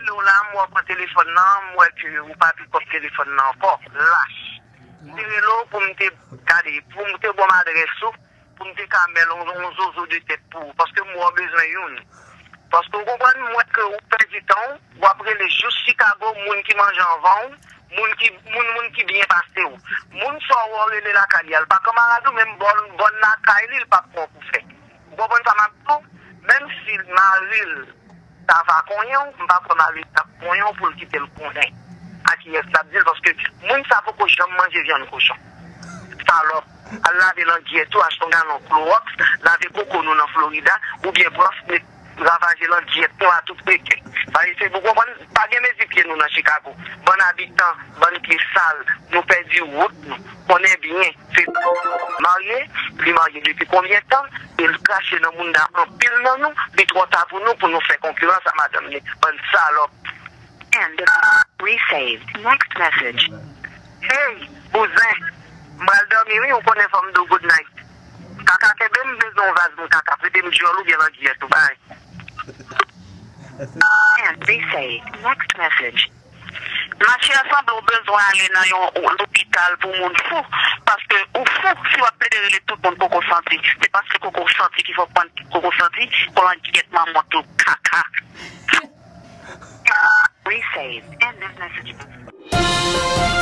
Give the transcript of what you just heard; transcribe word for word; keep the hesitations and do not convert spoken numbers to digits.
Rele w la, m wè w pran telefòn nan, m wè ke ou pa pikòp telefòn nan ankò. Lach. M te rele w pou m te gade, pou m te ba w adrès ou, pou m te ka mèl yon, yon zozo de tèt pou ou, paske m wè w bezwen youn. Paske w konprann, m wè ke ou pèdi tan w, w ap rele jous Chicago, moun ki manje anvan w, moun ki, moun, moun ki byen pase w. Moun sa w wè w rele lakay li a, l pa kanmarad ou, menm bòn, bòn lakay li, l p ap pran w pou fè. Ou konprann sa m ap di w? Menm si mari l ta va konyen w, m pa kwè mari l t ap konyen w pou l kite l konnen a kiyès l ap di l, paske moun sa poko janm manje vyann kochon. Salòp, al lave langyèt ou, achte yon galon klowòks, lave koko nou nan Florida, oubyen pran ravaje langyèt nou a tout reken. Sa vle di, ou konprann, pa gen mezi pye nou nan Chicago. Bann abitan, bann pye sal, nou pèdi wout nou. Konnen byen, se marye, li marye depi konbyen tan, e l krache nan mounda anpil nan nou, li twò ta pou nou, pou nou fè konkirans a madanm li. Bann salòp. End of resaved. Next message. Hey, bouzen, m pral dòmi wi, ou konnen fò m di w good night. Kaka kenbe m, bezwen yon vaz pou m kaka, prete m dyòl oubyen langyèt ou bay. End resaved. Next message. Machè, sanble w bezwen ale nan yon lopital pou moun fou, paske ou fou. Si w ap plede rele tout moun Koko Santi, se paske Koko Santi ki fè w pran Koko Santi, pou langyèt manman tou kaka. Resave. End this message.